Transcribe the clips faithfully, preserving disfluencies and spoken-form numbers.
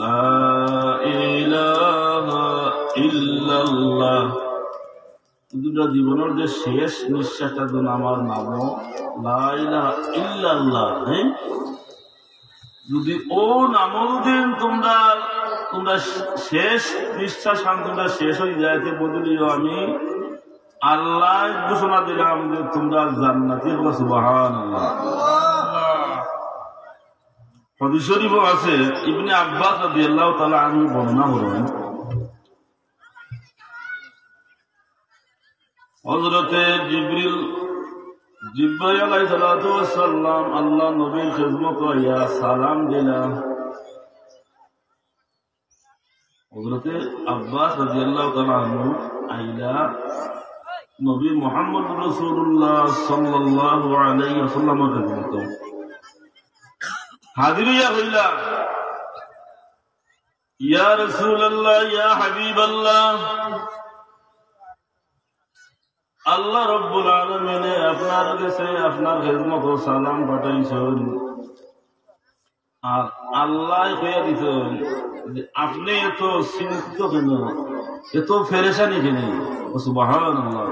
লা ইলাহা ইল্লাল্লাহ। তোমরা জীবনের যে শেষ নিঃশ্বাসটা যেন আমার নামও লা ইলাহা ইল্লাল্লাহ, হ্যাঁ? যদি ও নামও যদি তোমরা, তোমরা শেষ নিঃশ্বাস আন, তোমরা শেষ হয়ে যাইতে বদলিও, আমি আল্লাহ ঘোষণা দিলাম যে তোমরা জান্নাতি। বলো সুবহানাল্লাহ। হাদিস শরীফও আছে, ইবনে আব্বাস রাদিয়াল্লাহু তাআলা আনহু বর্ণনা করেন, হযরতে জিবরিল, জিবরাইল আলাইহিস সালাতু ওয়াস সালাম আল্লাহ নবীর খেদমত আইয়া সালাম দিলা। হযরতে আব্বাস রাদিয়াল্লাহু তাআলা আনহু আইলা নবী মুহাম্মদ রাসূলুল্লাহ সাল্লাল্লাহু আলাইহি ওয়াসাল্লামের খেদমত হাজির হইয়া কইলা, ইয়া রাসূলুল্লাহ, ইয়া হাবিবাল্লাহ, আল্লাহ রব্বুল আলামিনে আপনার কাছে আপনার খেদমত সালাম পাঠাইছেন। আর আল্লাহ কইয়া দিছেন যে আপনি এত চিন্তিত কেন, এত পেরেশানি কেন? ও সুবহানাল্লাহ।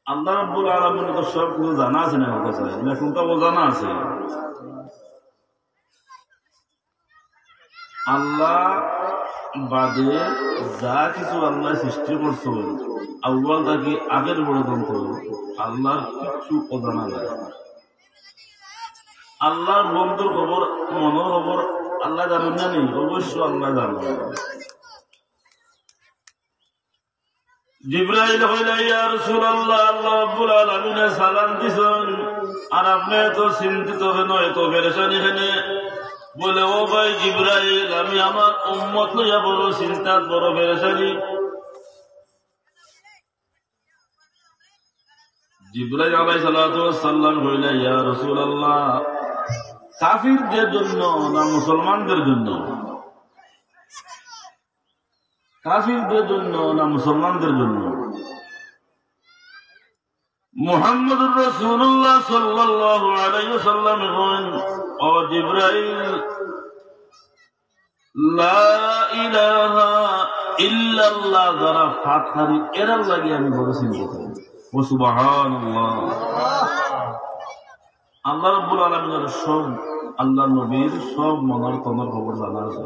আল্লাহ রব্বুল আলামিন তো সব কিছু জানা আছে না আমার কাছে, না কোনটা অজানা আছে? আল্লাহ বাদে যা কিছু আল্লাহ সৃষ্টি করছেন, আউয়াল থাকি আখের পর্যন্ত আল্লাহর কিচ্ছু অজানা নাই। আল্লাহর বন্ধুর খবর, মনের খবর আল্লাহ জানেন না নি? অবশ্য আল্লাহ জানেন। জিব্রাইল কইলা, ইয়া রাসূলুল্লাহ, আল্লাহ রাব্বুল আলামিনে সালাম দিছেন, আর আপনি এত চিন্তিত কেন, এত পেরেশানি কেন? বলে, ও ভাই জিব্রাইল, আমি আমার উম্মত লইয়া বড় চিন্তাত, বড় পেরেশানি। জিব্রাইল আলাইহিস সালাতু ওয়াস সালাম কইলা, ইয়া রাসূলুল্লাহ, কাফিরদের জন্য না মুসলমানদের জন্য? কাফিরদের জন্য না মুসলমানদের জন্য? মুহাম্মদুর রাসূলুল্লাহ সাল্লাল্লাহু আলাইহি ওয়াসাল্লাম কইন, ও জিব্রাইল, লা ইলাহা ইল্লাল্লাহ যারা পাঠ করি, এরার লাগি আমি বড় চিন্তিত। ও সুবহানাল্লাহ। আল্লাহ রাব্বুল আলামিনের সব, আল্লাহ নবীর সব মনের তনের খবর জানা আছে।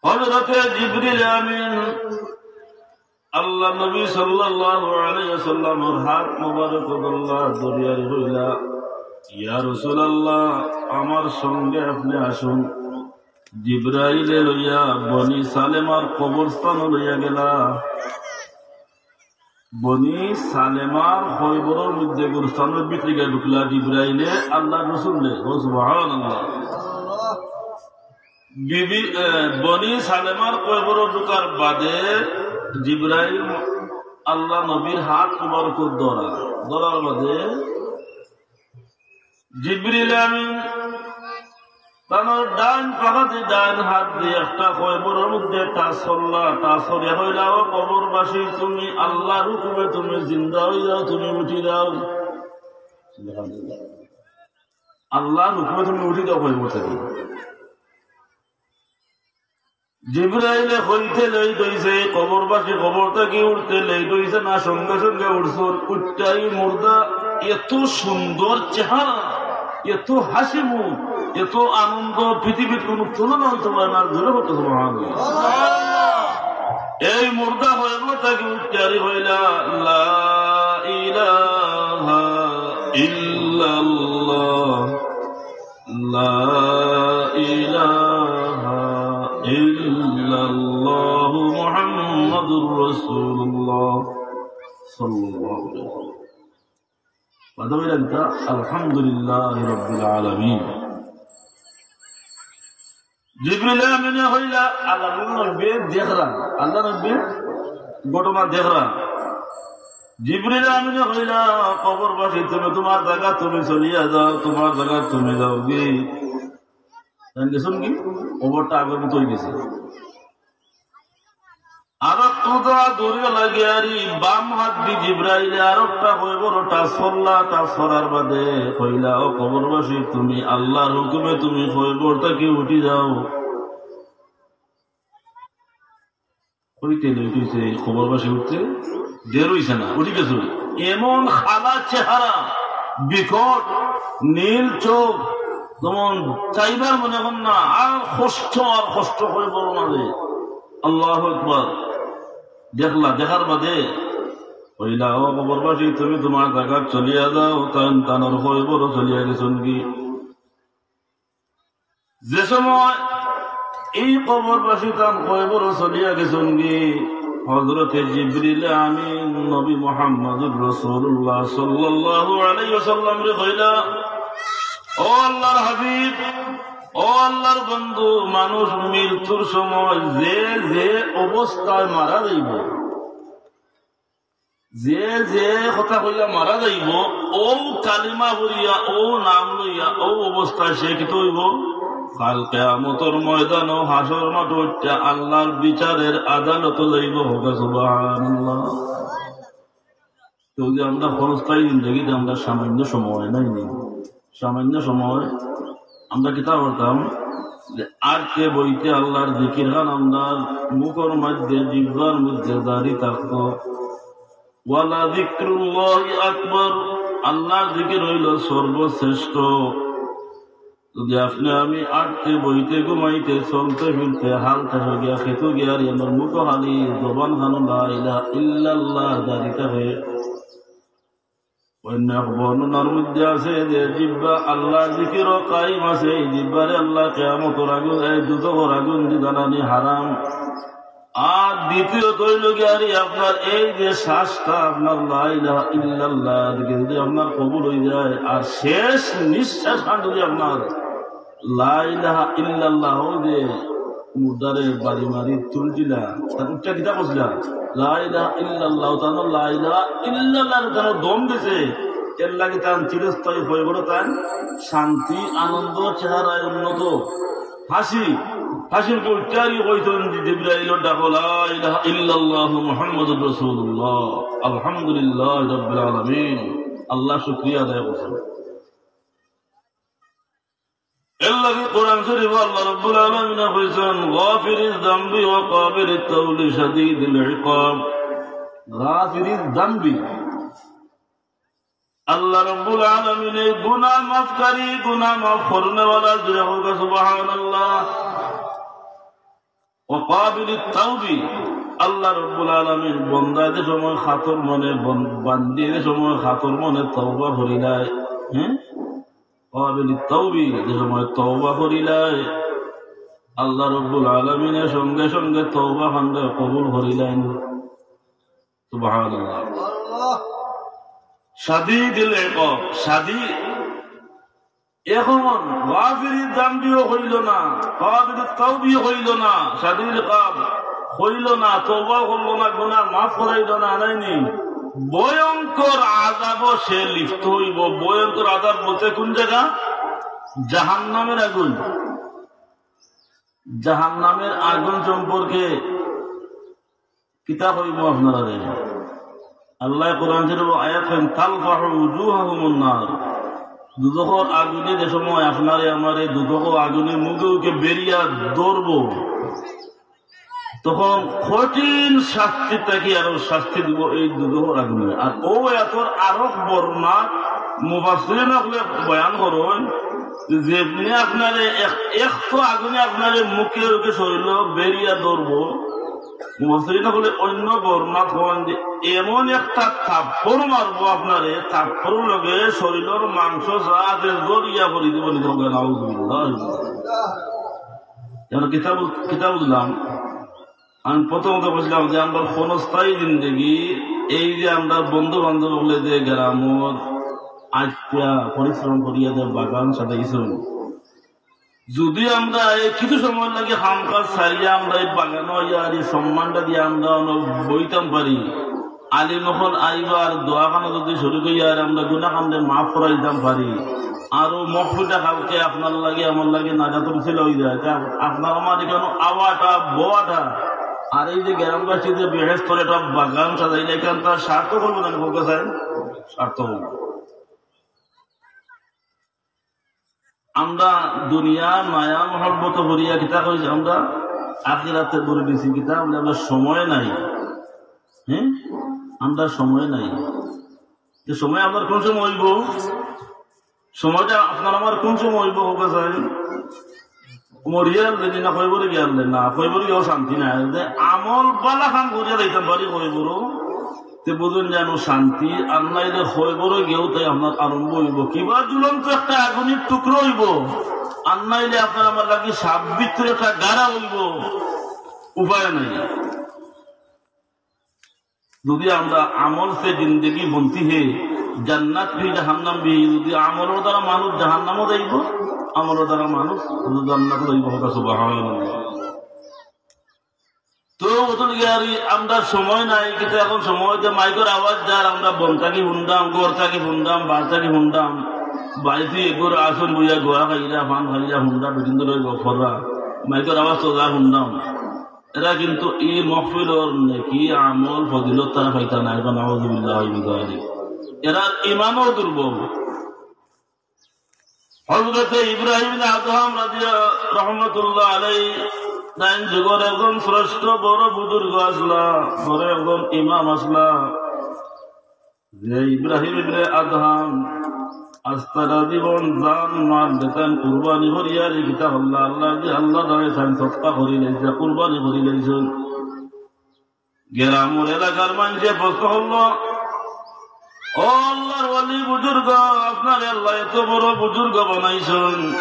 হযরতে জিবরিল আমিন আল্লাহ নবী সাল্লাল্লাহু আলাইহি ওয়াসাল্লামর হাত মোবারক ধরলা, ধরিয়া কইলা, ইয়া রাসূলুল্লাহ, আমার সঙ্গে আপনি আসুন। জিব্রাইলে লইয়া বনি সালেমার কবরস্থান লইয়া গেলা। বনি সালেমার কবরর মধ্যে, গোরস্থানর ভিতরে গিয়া ঢুকলা জিব্রাইলে আল্লাহর রসুলরে। ও সুবহানাল্লাহ। বিবি, এ, বনি সালেমার কবরো ঢুকার বাদে জিব্রাইল আল্লাহ নবীর হাত মুবারক ধরা, ধরার বাদে জিবরিল আমিন তান ডাইন পাখাদি ডাইন হাত দি একটা কবরর মধ্যে touch করলা, touch করিয়া কইলা, ও কবরবাসী, তুমি আল্লাহর হুকুমে তুমি জিন্দা অই যাও, তুমি উঠি যাও। আল্লাহর হুকুমে তুমি উঠি যাও কবর থাকি। জিব্রাইলে কইতে late অইছে, কবরবাসী কবর থাকি উঠতে late অইছে না, সঙ্গে সঙ্গে উঠছইন। উঠতাই মুর্দা এত সুন্দর চেহারা, এত হাসি মুখ, এত আনন্দ, পৃথিবীর কোনো তুলনা অইতে পারে না। জোরে বলতে সুবহানাল্লাহ। এই মুর্দা কবর থাকি উঠতে আর কইলা, লা ইলাহা ইল্লাল্লাহ। লা ইলাহা ইল্লাল্লাহু মুহাম্মাদুর রাসূলুল্লাহ সাল্লাল্লাহু আলাইহি ওয়াসাল্লাম। বাদে বললেন তা, আলহামদুলিল্লাহি রাব্বিল আলামিন। জিবরিল আমিনে কইলা, আল্লাহ নবী দেখরা, আল্লাহ নবী ঘটনা দেখরা। জিবরিল আমিনে কইলা, কবরবাসী, তুমি তোমার জাগা তুমি চলিয়া যাও, তোমার জাগা তুমি যাওগি। জানতেছেন কি? কবরটা আগর মতো অই গেছে। আর একটু দোয়া দূরে লাগে আর ই বাম হাত দি জিব্রাইলে আর একটা কবর টাচ করলা, টাচ করার বাদে কইলা, "ও কবরবাসী, তুমি আল্লাহর হুকুমে তুমি কবর থাকি উঠি যাও।" কইতে লইতেছে, এই কবরবাসী উঠতে দের অইছে না, উঠি গেছে। এমন কালা চেহারা, বিকট নীল চোখ, যেমন চাইবার মনে হন না, আর কষ্ট, আর কষ্ট করে বলো না রে। আল্লাহু আকবার। দেখলা, দেখার বাদে কইলা, "ও কবরবাসী, তুমি তোমার জাগাত চলিয়া যাও।" তান তানোর কবরো চলিয়া গেছইন গি। যে সময় এই কবরবাসী তান কবরো চলিয়া গেছইন গি, হযরতে জিবরিল আমিন নবী মুহাম্মদুর রাসূলুল্লাহ সাল্লাল্লাহু আলাইহি ওয়াসাল্লামরে কইলা, "ও আল্লাহর হাবিব, ও আল্লাহর বন্ধু, মানুষ মৃত্যুর সময় যে যে অবস্থায় মারা যাইব, যে যে কথা কইয়া মারা যাইব, ও কালিমা পড়িয়া, ও নাম লইয়া, ও অবস্থায় সে কিতা অইব? কাল কিয়ামতর ময়দানো হাশর মাঠো উঠিয়া আল্লাহর বিচারের আদালতো যাইব।" হোক সুবহানাল্লাহ। তো যে আমরা ক্ষণস্থায়ী জিন্দেগিতে আমরা সামান্য সময় নাই নি, সামান্য সময় আমরা কিতা করতাম যে আটতে বইতে আল্লাহর জিকির খান আমরার মুখর মধ্যে, জিহ্বার মধ্যে জারি থাকতো। ওয়ালা যিকরুল্লাহি আকবার, আল্লাহর জিকির অইল সর্বশ্রেষ্ঠ। যদি আপনে আমি আটতে বইতে, ঘুমাইতে, চলতে ফিরতে, হালতে গিয়া, খেতো গিয়া, আর আমার মুখো খালি জবান খানো লা ইলাহা ইল্লাল্লাহ জারি থাকে। অন্য এক বর্ণনার মধ্যে আছে যে জিব্বা আল্লাহর জিকিরো কায়েম আছে, এই জিব্বারে আল্লাহ কিয়ামতর আগুন, এই দুজখর আগুন দি জ্বালানি হারাম। আর দ্বিতীয়ত অইল গিয়া আর আপনার এই যে শ্বাসটা আপনার লা ইলাহা ইল্লাল্লাহ যদি আপনার কবুল অই যায়, আর শেষ নিঃশ্বাস খান যদি আপনার লা ইলাহা ইল্লাল্লাহ, অউ যে মুর্দারে বাড়ি মারি তুলছিলা, তার উচ্চা কিতা করছিলা? লা ইলাহা ইল্লাল্লাহ, তার লা ইলাহা ইল্লাল্লাহ, তার দম দিছে। এর লাগি তার চিরস্থায়ী হয়ে গেল তার শান্তি, আনন্দ, চেহারায় উন্নত হাসি। হাসির কেউ উচ্চারি কইতেন যে জিব্রাইল ডাকো, "লা ইলাহা ইল্লাল্লাহু মুহাম্মাদুর রাসূলুল্লাহ, আলহামদুলিল্লাহি রাব্বিল আলামিন।" আল্লাহ শুকরিয়া আদায় করছেন। এর লাগি কোরআন শরীফ আল্লাহ রাব্বুল আলামিন কইছেন, "গাফিরিজ যামবি ওয়া কাবিলিত তাওবি শাদীদুল ইকাব।" গাফিরিজ যামবি, আল্লাহ রাব্বুল আলামিন এই গুনাহ মাফকারী, গুনাহ মাফ করনেওয়ালা, জোরে হোক সুবহানাল্লাহ। ওয়া কাবিলিত তাওবি, আল্লাহ রাব্বুল আলামিন বন্দায় যে সময় খাতর মনে বন-, বান্দিয়ে যে সময় খাতর মনে তওবা করিলায়, হ্যাঁ? কাবিলিত তাওবি, যে সময় তওবা করিলায়, আল্লাহ রাব্বুল আলামিনে সঙ্গে সঙ্গে তওবা খানরে কবুল করিলাইন। সুবহানাল্লাহ। শাদীদুল ইকাব, শাদী-, এখন গাফিরিজ যামবিও হইল না, কাবিলিত তাওবিও হইল না, শাদীদুল ইকাব হইল না, তওবাও করল না, গুনাহ মাফ করাইল না, নাইনি? ভয়ঙ্কর আযাবও সে লিপ্ত হইব। ভয়ঙ্কর আযাব বলতে কোন জায়গা? জাহান্নামের আগুন। জাহান্নামের আগুন সম্পর্কে কিতা কইমু আপনারারে? আল্লাহ কোরআন শরীফ আয়াত কইন, "তালফাহু উজুহাহুমুন নার।" দুজখর আগুনে যে সময় আপনারে আমারে দুজখর আগুনে মুখে উখে বেরিয়া ধরবো, তখন কঠিন শাস্তি থাকি আরো শাস্তি দিব এই দুজখর আগুনে। আর ও এতর আরো বর্ণনা মুফাসসিরিন অকলে বয়ান করইন, যেমনে আপনারে এক, এক তো আগুনে আপনারে মুখে উখে শরীলো বেরিয়া ধরবো, মুফাসসিরিন অকলে অন্য বর্ণনা কইন যে এমন একটা থাপ্পড় মারবো আপনারে, থাপ্পড়র লগে শরীলর মাংস যা আছে ঝরিয়া পড়ি দিব, নিতে হবে, নাউজুবিল্লাহ। যেন কিতাব, কিতাব দিলাম, আমি প্রথমত বুঝলাম যে আমরা ক্ষণস্থায়ী জিন্দেগি, এই যে আমরা বন্ধু বান্ধব অকলে যে গ্রামর আইজকা পরিশ্রম করিয়া যে বাগান সাজাইছইন, যদি আমরা এই কিছু সময় লাগি কাম কাজ ছাড়িয়া আমরা এই বাগানো আইয়া আর এই সম্মানটা দিয়া আমরা অনো বইতাম পারি, আলিম অকল আইবা আর দোয়াখানো যদি শরীক অইয়া আর আমরা গুনাহ খানরে মাফ করাই দিতাম পারি, আর ও মহফিলটা কালকে আপনার লাগি আমার লাগি নাজাতুল উসিলা অই যায়, তা আপনার আমার এখানো আওয়াটা, বওয়াটা, আর এই যে গ্রামবাসী যে বেহেস্তর একটা বাগান সাজাইলে, এখান তার স্বার্থ করবো না, বলতে চাই স্বার্থ করবো। আমরা দুনিয়ার মায়া মহব্বত করিয়া কিতা কইছি, আমরা আখিরাতে বলে দিছি কিতা, আমরা, আমরা সময় নাই। হ্যাঁ, আমরা সময় নাই। যে সময় আপনার কোন সময় হইব, সময়টা আপনার আমার কোন সময় হইব, হোক আছে মরিয়াল যদি না কইবরে গিয়াল না, কইবরে গিয়েও শান্তি নাই। যে আমল বালা কাম করিয়া দিতাম পারি কইবরও, তে বুঝুন যেন শান্তি। আর নাইলে কইবরে গিয়েও তাই আপনার আরম্ভ হইব। কিবা জ্বলন্ত একটা আগুনের টুকরো হইব, আর নাইলে আপনার আমার লাগি সাব্বিত্র একটা গাড়া হইব। উপায় নাই। যদি আমরা আমল সে জিন্দেগি বনতি হে, জান্নাত ভি জাহান্নাম ভি, যদি আমলর দ্বারা মানুষ জাহান্নামও যাইব, আমলর দ্বারা মানুষ জান্নাত যাইব। সুবহানাল্লাহ। তো অতুল গিয়ারি আমরা সময় নাই, কিন্তু এখন সময় যে মাইকর আওয়াজ যার আমরা বন থাকি হুনতাম, ঘর থাকি হুনতাম, বার থাকি হুনতাম, বাড়িতে এগুর আসন বইয়া গোয়া খাইরা, পান খাইরা হুনরা, বিভিন্ন লই গফররা, মাইকর আওয়াজ তো যা হুনতাম। এরা কিন্তু এই মহফিলর নেকি, আমল, ফজিলত তারা পাইতা না। এখন নাউজুবিল্লাহ মিন যালিক। এরার ইমানও দুর্বল। হযরতে ইব্রাহিম ইবনে আদহাম রাদিয়া-, রহমতুল্লাহ আলাইহি, তাইন যুগর একজন শ্রেষ্ঠ বড় বুজুর্গ আসলা, বড় একজন ইমাম আসলা। যে ইব্রাহিম ইবনে আদহাম আস্তারা জীবন জান মাল বেতন কুরবানি করিয়া রে কিতা আল্লাহ, আল্লাহ যে আল্লাহ দাঁড়ে তাইন সদকা করি লাইছে, কুরবানি করি লাইছে। গ্রামর এলাকার মানুষে প্রশ্ন করল, "ও আল্লাহর ওলি বুজুর্গ, আপনারে আল্লাহ এত বড় বুজুর্গ বানাইছইন,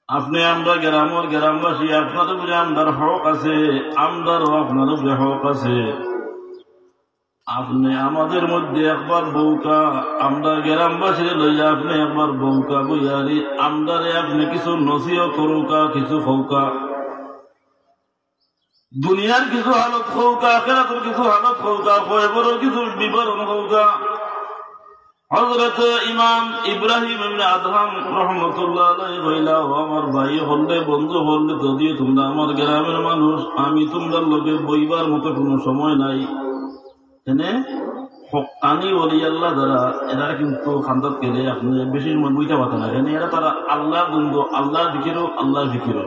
আপনে আমরা গ্রামর গ্রামবাসী, আপনার উপরে আমরার হক আছে, আমরারও আপনার উপরে হক আছে। আপনে আমাদের মধ্যে একবার বউকা, আমরা গ্রামবাসীরে লইয়া আপনে একবার বউকা বইয়ারি, আমরারে আপনে কিছু নসিহত করুকা, কিছু কউকা।" দুনিয়ার কিছু হালত কউকা, আখেরাতর কিছু হালত কউকা, কয়বরর কিছু বিবরণ কউকা। হযরত ইমাম ইব্রাহিম ইবনে আদহাম রহমতুল্লাহ আলাইহি কইলা, "ও আমার ভাই অকলরে, বন্ধু অকলরে, যদিও তুমরা আমার গ্রামর মানুষ, আমি তুমরার লগে বইবার মতো কুনু সময় নাই।" এনে হক্কানি ওলি আল্লাহ যারা, এরা কিন্তু কান্দাত গেলে আপনে বেশি সময় বইতা পারতা না। এনে এরা তারা আল্লাহর বন্ধু, আল্লাহর জিকিরো, আল্লাহর জিকিরো।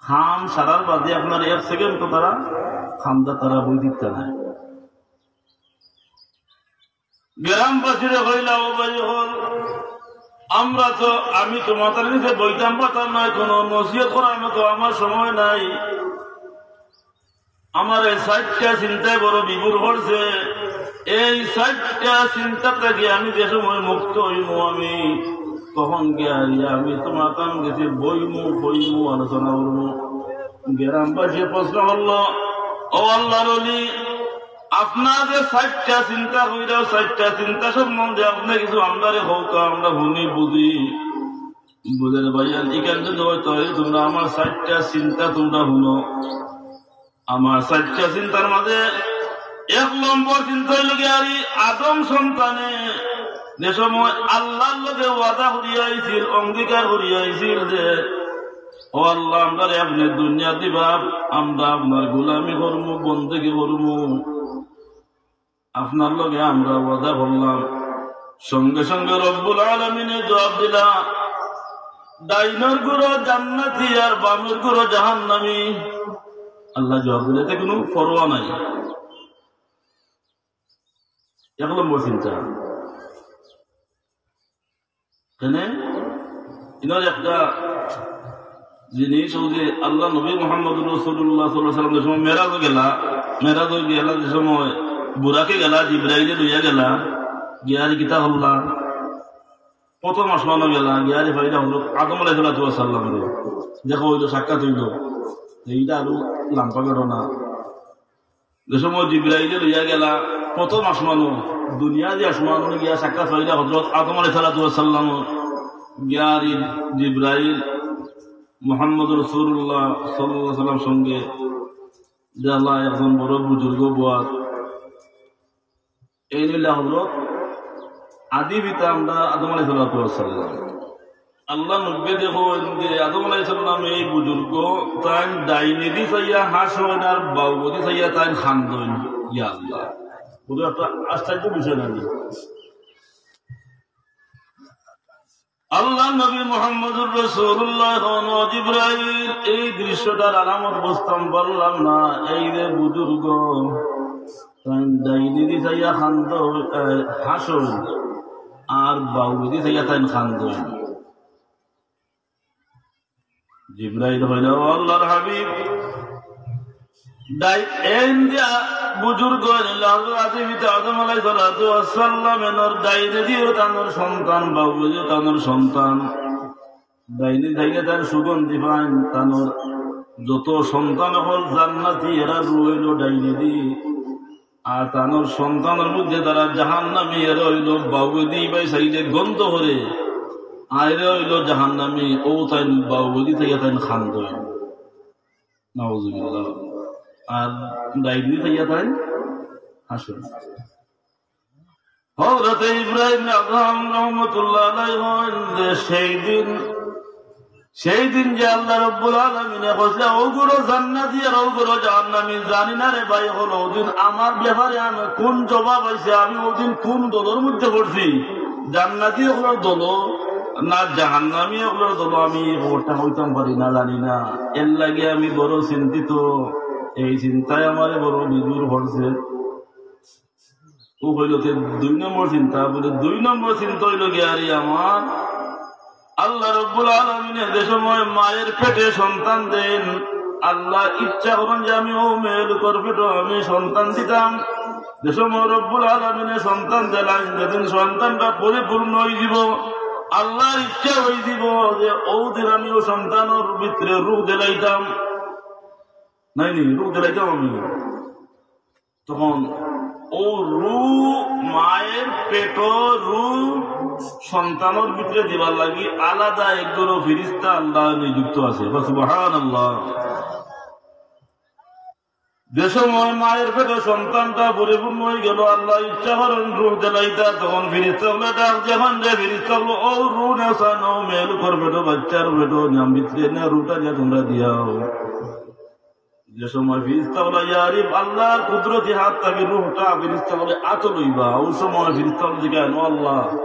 কাম সারার বাদে আপনার এক সেকেন্ড তো তারা কান্দাত তারা বই দিতা না। গ্রামবাসীরে কইলা, "ও ভাই অকল, আমরা তো, আমি তো মাথার নিচে বইতাম পারতাম না, কুনু নসিহত করার মতো আমার সময় নাই। আমার এই চাইরটা চিন্তায় বড় বিভোর করছে। এই চাইরটা চিন্তা থাকি আমি যে সময় মুক্ত হইমু, আমি তখন গিয়া আমি তুমার কাম গেছি বইমু, বইমু, আলোচনা করমু।" গ্রামবাসী প্রশ্ন করল, "ও আল্লাহর ওলি, আপনার যে চাইরটা চিন্তা কইরা, চাইরটা চিন্তা সম্বন্ধে আপনে কিছু আমরারে কউকা, আমরা হুনি বুঝি।" বুঝের ভাইয়ান, ইখান যদি অয়, তাইলে তুমরা আমার চাইরটা চিন্তা তুমরা হুনো। আমার চাইরটা চিন্তার মাঝে এক নম্বর চিন্তা অইলো গিয়া, আর ই আদম সন্তানে যে সময় আল্লাহর লগে ওয়াদা করিয়া আইছিল, অঙ্গীকার করিয়া আইছিল যে, "ও আল্লাহ, আমরারে আপনে দুনিয়া দিবা, আমরা আপনার গোলামি করমু, বন্দেগি করমু।" আপনার লগে আমরা ওয়াদা করলাম। সঙ্গে সঙ্গে রব্বুল আলামিনে জবাব দিলা, "ডাইনর গুরু জান্নাতি আর বামর গুরু জাহান্নামী।" আল্লাহ জবাব দিলে এতে কুনু পরোয়া নাই। এক নম্বর চিন্তা। কেনে? ইনার একটা জিনিস অউ যে আল্লাহ নবী মুহাম্মদুর রাসূলুল্লাহ সাল্লাল্লাহু আলাইহি ওয়াসাল্লাম যে সময় মেরাজো গেলা, মেরাজো গেলা যে সময় বুরাকে গেলা, জিব্রাইলে লইয়া গেলা, গিয়ারি কিতা করলা? প্রথম আসমানো গেলা, গিয়ারি ফাইলা হলো আদম আলাইহিস সালাতু ওয়াস সালাম। দেখা অইলো, সাক্ষাৎ অইলো। এইটা আরো লম্বা ঘটনা। যে সময় জিব্রাইলে লইয়া গেলা প্রথম আসমানো, দুনিয়া যে আসমানো গিয়া সাক্ষাৎ পাইলা হযরত আদম আলাইহিস সালাতু ওয়াস সালাম, গিয়া আর জিব্রাইল মুহাম্মদ রাসূলুল্লাহ সাল্লাল্লাহু আলাইহি ওয়াসাল্লাম সঙ্গে যে আল্লাহ একজন বড় বুজুর্গ বওয়াত, এই নিলা হযরত আদি পিতা আমরা আদম আলাইহিস সালাতু ওয়াস সালাম। আল্লার নবীয়ে দেখইন যে আদম আলাইহিস সালাম এই বুজুর্গ, তাইন ডাইনেদি চাইয়া হাসইন আর বাউদি চাইয়া তাইন কান্দইন। ইয়া আল্লাহ, বুঝো একটা আশ্চর্য বিষয় নানি? আল্লার নবী মুহাম্মদুর রাসূলুল্লাহ কইন, "ও জিব্রাইল, এই দৃশ্যটার আলামত বুঝতাম পারলাম না। এই যে বুজুর্গ, তাইন ডাইনেদি চাইয়া কান্দইন, আহ, হাসইন, আর বাউদি চাইয়া তাইন কান্দইন।" জিব্রাইল কইলা, "ও আল্লার হাবিব, ডাই-, এইন দিয়া বুজুর্গ অইলা হযরত আদম, পিতা আদম আলাইহিস সালাতু ওয়াস সালাম, এনর ডাইনেদিও তানর সন্তান, বাউদিও তানর সন্তান। ডাইনে ডাইনে তার সুগন্ধি পাইন, তানর যত সন্তান অকল জান্নাতি, এরার রু অইলো ডাইনেদি।" আর তানর সন্তানর মধ্যে যারা জাহান্নামী, এরা অইলো বাউদি, ভাই সাইডে গন্ধ করে, আর এরা অইলো জাহান্নামী, অউ তাইন বাউদি থাইয়া তাইন কান্দইন। নাউজুবিল্লাহ। আর ডাইনি থাইয়া তাইন হাসইন। হযরতে ইব্রাহিম আদহাম রহমতুল্লাহ আলাইহি কইন যে সেই দিন সেই দিন যে আল্লাহ রাব্বুল আলামিনে কইছলা, "অউ ঘরো জান্নাতি আর অউ ঘরো জাহান্নামী, জানি না রে ভাই অকল, অউ দিন আমার ব্যাপারে আমি কুন জবাব আইছে, আমি অউ দিন কুন দলর মধ্যে পড়ছি, জান্নাতি অকলর দলো না জাহান্নামী অকলর দলো, আমি ই খবরটা কইতাম পারি না, জানি না। এর লাগি আমি বড় চিন্তিত, এই চিন্তায় আমারে বড় বিদুর করছে।" অউ অইলো তে দুই নম্বর চিন্তা। বলে, দুই নম্বর চিন্তা অইলো গিয়া, আরে আমার আল্লাহ রাব্বুল আলামিনে যে সময় মায়ের পেটে সন্তান দেইন, আল্লাহ ইচ্ছা করইন যে আমি অউ মেয়ে লোকর পেটো আমি সন্তান দিতাম। যে সময় রাব্বুল আলামিনে সন্তান দিলাইন, যেদিন সন্তানটা পরিপূর্ণ অইযিবো, আল্লাহর ইচ্ছা অইযিবো যে অউ দিন আমি অউ সন্তানর ভিতরে রুহ দিলাইতাম। নায় নি, রুহ দিলাইতাম আমি। তখন অউ রু, মায়ের পেটো রু সন্তানর ভিতরে দিবার লাগি আলাদা এক ঘরো ফিরিস্তা আল্লাহ নিযুক্ত আছে। বল সুবহানাল্লাহ। যে সময় মায়ের পেটো সন্তানটা পরিপূর্ণ অইগেলো, আল্লাহ ইচ্ছা করইন রুহ দিলাইতা, তখন ফিরিস্তা অকলে ডাক দিয়া কইন, "রে ফিরিস্তা অকল, অউ রু নেছাইন, অউ মেয়ে লোকর পেটো, বাইচ্চার পেটো, নিয়াম ভিতরে নে, রুহটা নিয়া তুমরা দিয়াও।" যে সময় ফিরিস্তা অকলে, ইয়া আরিফ, আল্লাহর কুদরতি হাত থাকি রুহটা ফিরিস্তা অকলে আতো লইবা, অউ সময় ফিরিস্তা অকলে জিকাইন, "ও আল্লাহ,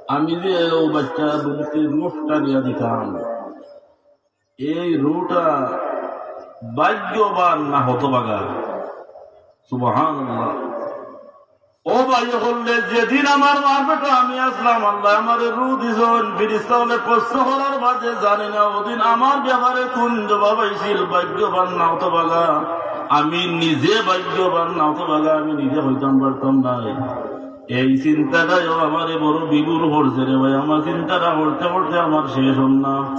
আমি যে অউ বাইচ্চার ভিতরে রুহটা দিয়া দিতাম, এই রুহটা ভাগ্যবান না হতভাগা?" সুবহানাল্লাহ। ও ভাই অকল রে, যেদিন আমার মার পেটো আমি আছলাম, আল্লায় আমারে রুহ দিছইন, ফিরিস্তা অকলে প্রশ্ন করার বাদে জানি না অউ দিন আমার ব্যাপারে কুন জবাব আইছিল, ভাগ্যবান না হতভাগা। আমি নিজে ভাগ্যবান না হতভাগা, আমি নিজে কইতাম পারতাম নায়। এই চিন্তাটায়ও আমারে বড় বিভোর করছে রে ভাই, আমার চিন্তাটা করতে করতে আমার শেষ অর না।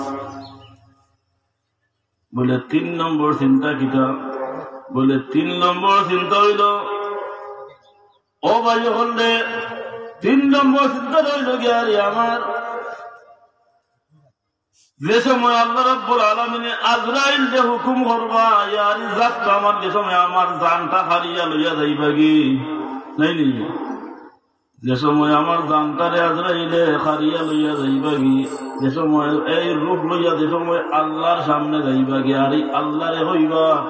বলে, তিন নম্বর চিন্তা কিতা? বলে, তিন নম্বর চিন্তা অইলো, ও ভাই অকল রে, তিন নম্বর চিন্তা অইলো গিয়া, আরে আমার, যে সময় আল্লাহ রাব্বুল আলামিনে আজরাইলরে হুকুম করবা, ইয়ারি যাত্রা আমার, যে সময় আমার জানটা কাড়িয়া লইয়া যাইবাগি, নায় নি? যে সময় আমার জানটারে আজরাইলে কাড়িয়া লইয়া যাইবাগি, যে সময় এই রুহ লইয়া যে সময় আল্লাহর সামনে যাইবাগি, আর এই আল্লাহরে কইবা,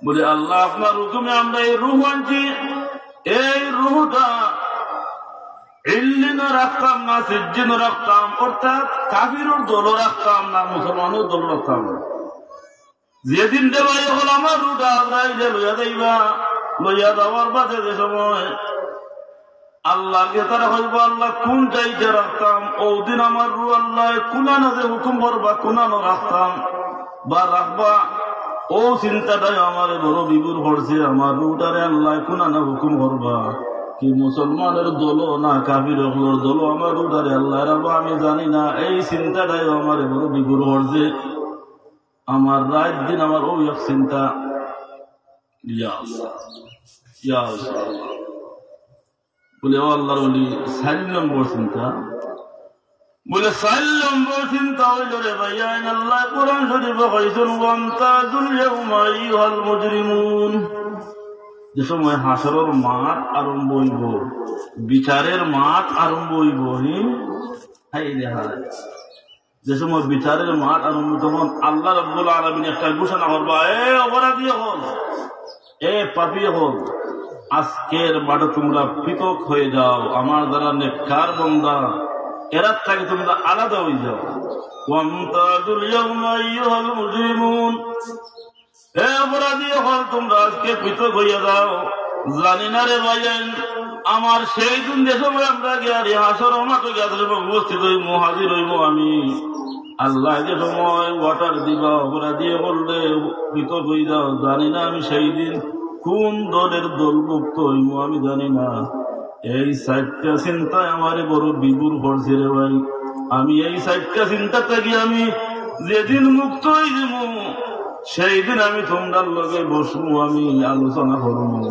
বলে, "আল্লাহ, আপনার হুকুমে আমরা এই রুহ আনছি, এই রুহটা ইল্লিনো রাখতাম না সিজ্জিনো রাখতাম, অর্থাৎ কাফিরর দলো রাখতাম না, মুসলমানর দলো রাখতাম না।" যেদিন রে ভাই অকল আমার রুহটা আজরাইলে লইয়া যাইবা, লইয়া যাওয়ার বাদে যে সময় আল্লাহর গেছে তারা কইবা, "আল্লাহ, কুন জাগাত রাখতাম?" অউ দিন আমার রুহ আল্লায় কুনানো যে হুকুম করবা, কুনানো রাখতাম বা রাখবা, অউ চিন্তাটায় আমারে বড় বিভোর করছে। আমার রুহটারে আল্লায় কুনানো হুকুম করবা, কি মুসলমানর দলো না কাফির অকলর দলো আমার রুহটারে আল্লায় রাখবা, আমি জানি না। এই চিন্তাটায় আমারে বড় বিভোর করছে। আমার রাইত দিন আমার অউ এক চিন্তা। ইয়া আল্লাহ, ইয়া আল্লাহ। বলে, ও আল্লাহর ওলি, চাইর নম্বর চিন্তা। বলে, চাইর নম্বর চিন্তা অইলো রে ভাইয়াইন, আল্লায় কোরআন শরীফো কইছইন, "ওয়ামতাজুল ইয়াউমা আইয়ুহাল মুজরিমুন।" যে সময় হাশরর মাঠ আরম্ভ অইবো, বিচারর মাঠ আরম্ভ অইবো, হি? হায় রে হায়। যে সময় বিচারের মাঠ আরম্ভ, তখন আল্লাহ রাব্বুল আলামিন একটা ঘোষণা করবা, "এ অপরাধী অকল, এ পাপী অকল, আজকের মাঠে তোমরা পৃথক হয়ে যাও, আমার যারা নেককার বান্দা, এরার থাকি তোমরা আলাদা হয়ে যাও।" "ওয়ামতাজুল ইয়াউমা আইয়ুহাল মুজরিমুন।" এ অপরাধী অকল, তোমরা আজকে পৃথক হইয়া যাও। জানি না রে ভাইয়াইন, আমার সেই দিন যে সময় আমরা গিয়া রে হাশর মাঠে গিয়া যে সময় উপস্থিত হইমু, হাজির হইমু আমি, আল্লাহ যে সময় order দিবা, অপরাধী অকলরে পৃথক হইয়া যাও, জানি না আমি সেই দিন কোন দলের দলভুক্ত হইমু, আমি জানি না। এই চাইরটা চিন্তায় আমারে বড় বিভোর করছে রে ভাই। আমি এই চাইরটা চিন্তা থাকি আমি যেদিন মুক্ত হইযিমু, সেই দিন আমি তোমরার লগে বসমু, আমি আলোচনা করমু।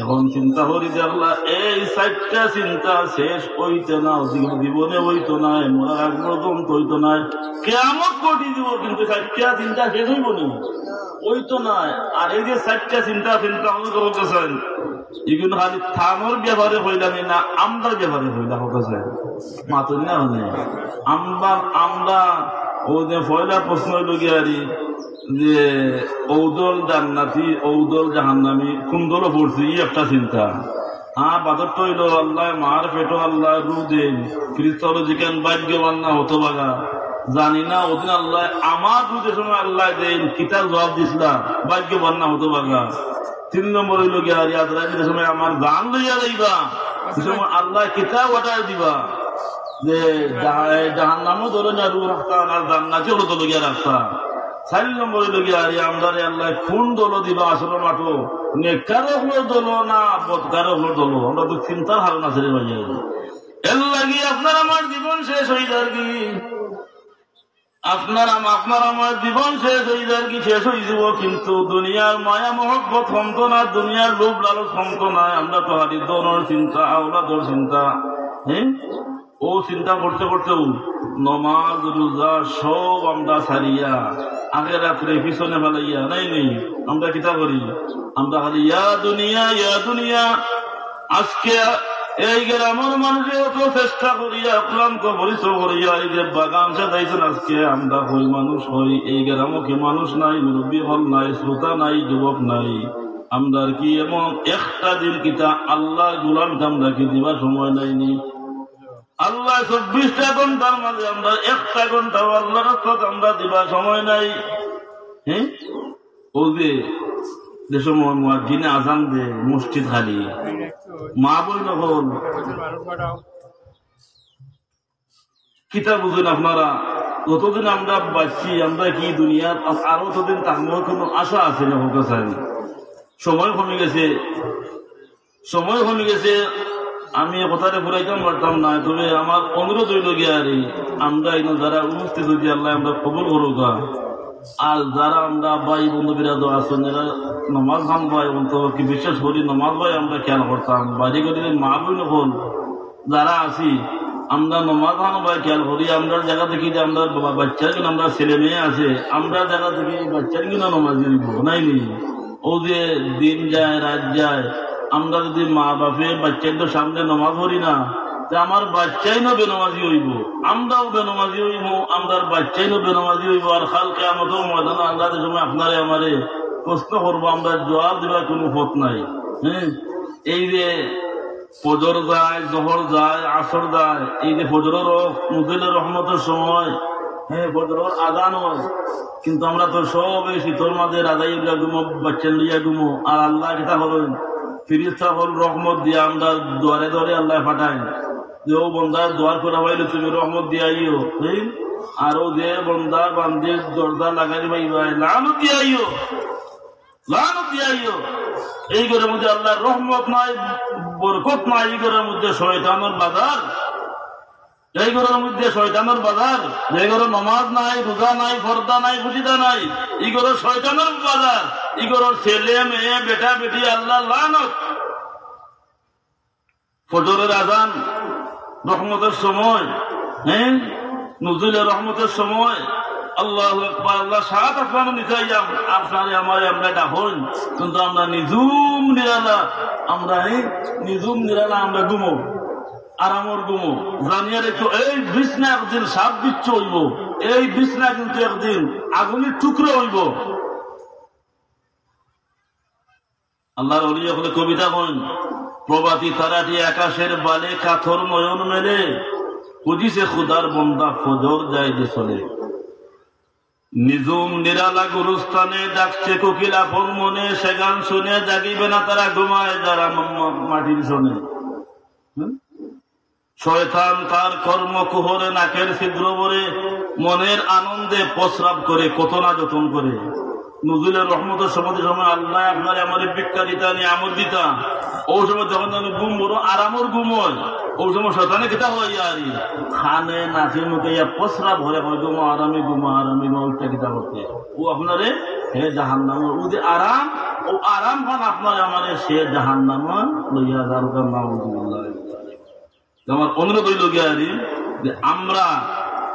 এখন চিন্তা করি দেখলা, এই চাইরটা চিন্তা শেষ হইতে না, জীব-, জীবনে হইতো নায়, মরার আগ পর্যন্ত হইতো নায়, কিয়ামত ঘটি দিব, কিন্তু চাইরটা চিন্তা শেষ হইব নি? হইতো নায়। আর এই যে চাইরটা চিন্তা, চিন্তা আমি করতেছেন, ইগুন খালি তানর ব্যাপারে কইলাম না, আমরার ব্যাপারে কইলাম, কথা চাই। মাতুন না মানে? আমরা, আমরা, ও যে পয়লা প্রশ্ন হইল গিয়া আরি, যে ঔদল জান্নাতি, ঔদল জাহান্নামি, কোন দলো পড়ছি, ই একটা চিন্তা। হ্যাঁ, বাদরটা হইল আল্লাহ মার পেটো আল্লাহ রু দেন, ফিরিস্তা হলো যেখান ভাগ্যবান না হতভাগা। জানি না, ওদিন আল্লাহ আমার রু যে সময় আল্লাহ দেন, কিতাব জবাব দিছিলা, ভাগ্যবান না হতভাগা। তিন নম্বর হইল গিয়া, আর আজরাইল যে সময় আমার জান লইয়া যাইবা, ওই সময় আল্লাহ কিতাব order দিবা যে জাহা-, জাহান্নামও দলো না রু রাখতা, আর জান্নাতি হলো দলো গিয়া রাখতা। চার নম্বর হইল গিয়া, আরে আমরারে আল্লাহ কোন দলো দিবা হাশরর মাঠো, নেককার অকলর দলো না বদকার অকলর দলো? আমরা তো চিন্তার হাল না ছেড়ে ভাইয়া। এর লাগি আপনার আমার জীবন শেষ হয়ে যার কি? আপনার আম-, আপনার আমার জীবন শেষ হয়ে যার কি? শেষ হয়ে যাব, কিন্তু দুনিয়ার মায়া মহব্বত কমতো না, দুনিয়ার লোভ লালচ কমতো না। আমরা তো খালি ধনর চিন্তা, আওলাদর চিন্তা, হ্যাঁ, ও চিন্তা করতে করতেও নমাজ রোজা সব আমরা ছাড়িয়া আখেরাতরে পিছনে ফালাইয়া নাই নেই আমরা কিতা করি? আমরা খালি ইয়া দুনিয়া, ইয়া দুনিয়া। আজকে এই গ্রামর মানুষে অত চেষ্টা করিয়া, অক্লান্ত পরিশ্রম করিয়া, এই যে বাগান সাজাইছেন, আজকে আমরা কই মানুষ হই, এই গ্রামও কি মানুষ নাই, মুরব্বী হল নাই, শ্রোতা নাই, যুবক নাই। আমরা কি এমন একটা দিন কিতা আল্লাহ গোলাম আমরা কি দিবার সময় নাইনি? আল্লাহ চব্বিশটা ঘন্টার মাঝে আমরা একটা ঘন্টাও আল্লাহর রাস্তাত আমরা দিবার সময় নাই। হ্যাঁ, ও যে, যে সময় মুয়াজ্জিনে আজান দে, মসজিদ খালি, মা বইন অকল, কিতা বুঝইন আপনারা? যতদিন আমরা বাঁচছি, আমরা কি দুনিয়াত আ-, আরো ততদিন থাকবো, কোনো আশা আছে না? হোক চাই, সময় কমে গেছে, সময় কমে গেছে। আমি এ কথাটা ফুরাইতাম পারতাম না, তবে আমার অনুরোধ হইল গিয়া, আরে, আমরা এখানে যারা উপস্থিত হইছি, আল্লাহ আমরা কবুল করুক। আর যারা আমরা ভাই বন্ধু বিরাদ আছেন, এরা নমাজ খান ভাই অন্তত কি বিশেষ করি নমাজ ভাই আমরা খেয়াল করতাম, বাইরে করে মা বইন অকল যারা আছি, আমরা নমাজ খান ভাই খেয়াল করি, আমরা জায়গা দেখি যে আমরা বাবা, বাচ্চার কিন্তু আমরা ছেলে মেয়ে আছে, আমরা জায়গা দেখি এই বাচ্চার কিন্তু নমাজি হইব, নাই নি? ও যে দিন যায়, রাত যায়, আমরা যদি মা বাপে বাচ্চার সামনে নমাজ পড়ি না, তে আমার বাচ্চাই না বেনমাজি হইব, আমরাও বেনমাজি হইব, আমরার বাচ্চাই না বেনমাজি হইব। আর কাল কিয়ামতর ময়দানে আল্লাহ যে সময় আপনারে আমারে প্রশ্ন করবো, আমরা জবাব দিবার কোনো পথ নাই। হ্যাঁ, এই যে ফজর যায়, জোহর যায়, আসর যায়, এই যে ফজরর রহ-, নুজুলে রহমতর সময়, হ্যাঁ, ফজরর আজান হয়, কিন্তু আমরা তো সব এই শীতর মাঝে রাজাই উল্লা ঘুমো, বাচ্চা লইয়া ঘুমো, আর আল্লাহ কিতা করেন, ফিরিস্তা অকল রহমত দিয়া আমরা দুয়ারে দুয়ারে আল্লাহ পাঠায়, যে ও বন্দার দুয়ার খোলা পাইলে তুমি রহমত দিয়া আইও, হ্যাঁ? আর ও যে বন্দা বান্দির দরজা লাগাই পাইবায়, লানত দিয়া আইও। লানত দিয়া আইও। এই ঘরর মধ্যে আল্লাহর রহমত নাই, বরকত নাই, এই ঘরর মধ্যে শয়তানর বাজার। এই ঘরর মধ্যে শয়তানর বাজার, যে ঘরো নমাজ নাই, রোজা নাই, পর্দা নাই, পর্দা নাই, এই ঘরো শয়তানর বাজার, এই ঘরর ছেলে, মেয়ে, বেটা, বেটি, আল্লাহর লানত। ফজরের আজান, রহমতের সময়, হ্যাঁ, নুজুলে রহমতের সময়, আল্লাহু আকবার, আল্লাহ সাত আসমানো নিতাই আম-, আপনারে আমারে আমরা ডাকইন, কিন্তু আমরা নিজুম নিরালা, আমরা এই নিজুম নিরালা আমরা ঘুমো। আরামর ঘুমো। জানিয়া রেখো, এই বিছনা একদিন সাপ বিচ্ছু অইবো, এই বিছনা কিন্তু একদিন আগুনের টুকরা অইবো। আল্লাহর ওলি অকলে কবিতা কইন, "প্রভাতী তারাটি আকাশের বালে, কাতর নয়ন মেলে, খুঁজিছে খুদার বন্দা ফজর যায় যে চলে। নিজুম নিরালা গুরুস্থানে, ডাকছে কোকিল আপন মনে, সে গান শুনে জাগিবে না তারা, ঘুমায় যারা মা-, মা-, মাটির সনে।" হুম? শয়তান তার কর্ম কুহরে, নাকের ছিদ্র ভরে, মনের আনন্দে প্রস্রাব করে, কত না যতন করে। নজরুলের রহমতের সমাধি সময় আল্লাহ আপনারে আমারে ভিক্ষা দিতা, নিয়ামত দিতা। ওই সময় যখন আমি ঘুম বড় আরামর ঘুম হয়, ওই সময় শয়তানে কিতা হয় ইয়ারি? খানে নাকে মুখে ইয়া প্রস্রাব ভরে কয়, "ঘুমা আরামে, ঘুমা আরামে, ঘুমা উল্টা কিতা করতে?" ও আপনারে হে জাহান্নামে, ও যে আরাম, ও আরাম খান আপনারে আমারে সে জাহান্নামে লইয়া যার, নাউজুবিল্লাহ। আমার অনুরোধ অইল গিয়া আরি যে আমরা,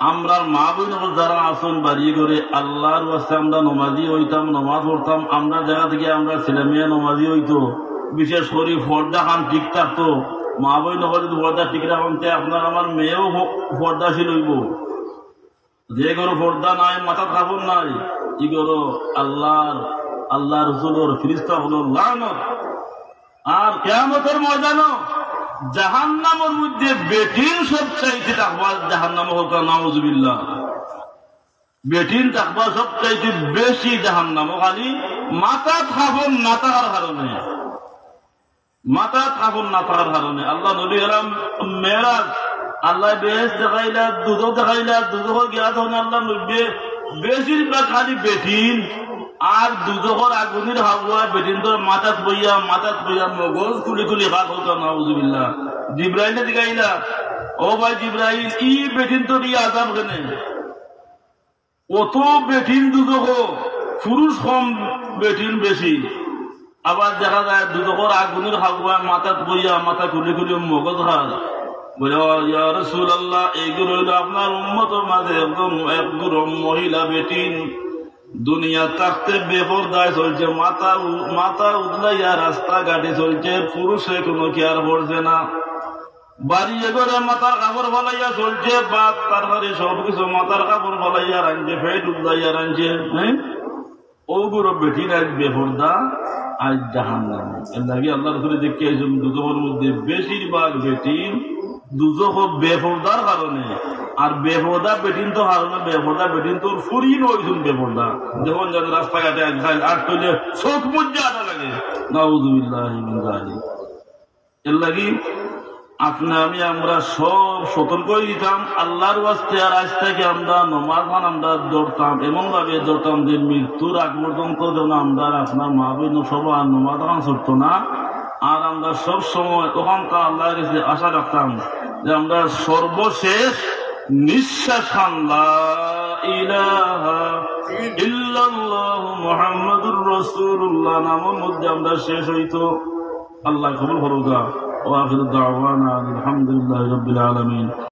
আমরার মা বইন অকল যারা আছইন বাড়ি ঘরে, আল্লাহর ওয়াস্তে আমরা নমাজি অইতাম, নমাজ পড়তাম, আমরা জাগা থাকি আমরা ছেলে মেয়ে নমাজি অইতো, বিশেষ করি পর্দা খান ঠিক থাকতো। মা বইন অকল যদি পর্দা ঠিক রাখইন, তে আপনার আমার মেয়েও প-, পর্দাশীল অইবো। যে ঘরো পর্দা নাই, মাথাত কাপড় নাই, ই ঘরো আল্লাহর, আল্লাহর রসুলর, ফিরিস্তা অকলর লানত। আর কিয়ামতর ময়দানো জাহান্নামর মধ্যে বেটিন সবচাইতে থাকবা জাহান্নামো, কউক্কা নাউজুবিল্লাহ। বেটিন থাকবা সবচাইতে বেশি জাহান্নামো, খালি মাথাত কাপড় না থাকার কারণে। মাথাত কাপড় না থাকার কারণে। আল্লাহর নবী গেলা মেরাজ, আল্লায় বেহেশত দেখাইলা, দুজখ দেখাইলা, দুজখো গিয়া তখন আল্লাহর নবীয়ে বেশিরভাগ খালি বেটিন আর দুজখর আগুনের হাওয়া বেটিনতর মাথাত বইয়া, মাথাত বইয়া মগজ খুলি খুলি খার, কউক্কা নাউজুবিল্লাহ। জিব্রাইলে জিগাইলা, "ও ভাই জিব্রাইল, ই বেটিনতর ই আযাব কেনে?" অত বেটিন দুজখো, পুরুষ কম, বেটিন বেশি। আবার দেখা যায় দুজখর আগুনের হাওয়া মাথাত বইয়া, মাথা খুলি খুলি মগজ খার। বলে, "ও ইয়া রাসূলুল্লাহ, এইগুলো অইলো আপনার উম্মতর মাঝে একজন, একগুলো মহিলা বেটিন। দুনিয়া থাকতে বেপর্দায় চলছে, মাথা উ-, মাথা উদলাইয়া রাস্তাঘাটে চলছে, পুরুষে কোনো care করছে না।" বাড়ি এ ঘরে মাথার কাপড় ফালাইয়া চলছে, ভাত তরকারি সব কিছু মাথার কাপড় ফালাইয়া রানছে, পেট উদলাইয়া রানছে, হ্যাঁ? ওগুলো বেটিন আইজ বেপর্দা, আইজ জাহান্নামে। এর লাগি আল্লাহর রসুলে দেখিয়া আইছইন দুজখর মধ্যে বেশিরভাগ বেটিন দুজখো বেপর্দার কারণে। আর বেপর্দা বেটিনতর কারণে, বেপর্দা বেটিনতর ফুরিন অইছইন বেপর্দা। দেখইন যাতে রাস্তাঘাটে আইজকাইল আট তইলে চোখ মুজা আটা লাগে। নাউজুবিল্লাহি মিন যালিক। এর লাগি আপনে আমি আমরা সব সতর্ক অইযিতাম আল্লাহর ওয়াস্তে। আর আইজ থাকি আমরা নমাজ খান আমরা ধরতাম, এমন ভাবে ধরতাম যে মৃত্যুর আগ পর্যন্ত যেন আমরা আপনার মা বইন সবার নমাজ খান ছুটতো না। আর আমরা সব সময় ওখানকার আল্লাহর কাছে আশা রাখতাম যে আমরা সর্বশেষ নিঃশ্বাস খান লা ইলাহা ইল্লাল্লাহু মুহাম্মাদুর রাসূলুল্লাহ নামর মধ্যে আমরা শেষ অইতো। আল্লাহ কবুল করুকা। ওয়া আখিরু দাওয়ানা আনিল হামদুলিল্লাহি রাব্বিল আলামিন।